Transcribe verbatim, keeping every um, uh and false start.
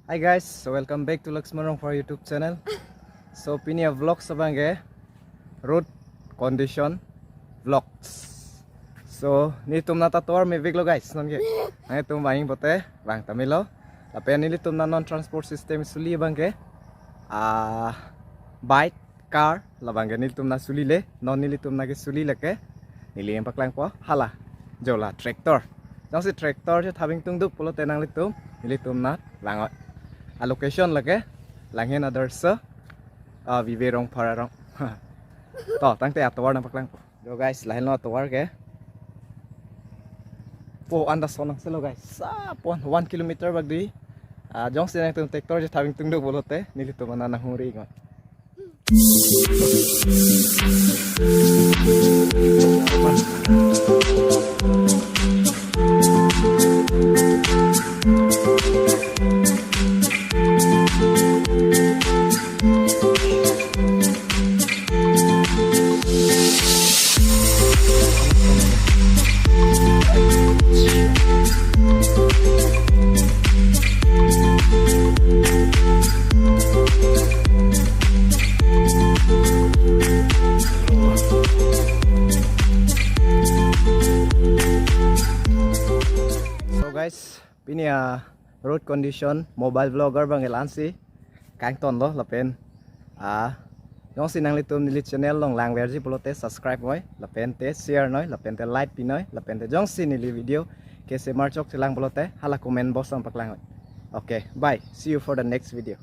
Hi guys, so welcome back to Laxman Rongphar YouTube channel. So pini a vlogs abangke road condition vlogs. So nelitum nat atovar meveklo guys, nonke. Nanglitum vang pote vang ta melo. Lapen nelitum nat non transport system suli abangke, ah, bike, car, labangke nelitum nat sulile, non nelitum nat kesuli lake neli nangpaklangpo, hala, jo la tractor. Jongsi tractor chethabing tungduk pulote nanglitum nelitum nat vang-oi. A location lake Langhin Adarsha, ah, Vive Rongphar arong. To, tangte atovar nangpaklangpo. Jo guys, lahenlo atovar ke. Po, anda sonang selo guys. Sa pon one kilometer bak di. Ah, jongsi nangtum tractor chethabing tungduk pulote nelitum nat nanghuri ngon. So guys, pini a road condition mobile vlogger abangke la-ansi kangtonlo lapen, ah, jongsi nanglitum neli channel along langverji pulote subscribe noi, lapen te share noi, lapen te like pinoi, lapen te jongsi neli video kesemar chokchelang pulote hala comment box nangpaklang noi. Okay, bye. See you for the next video.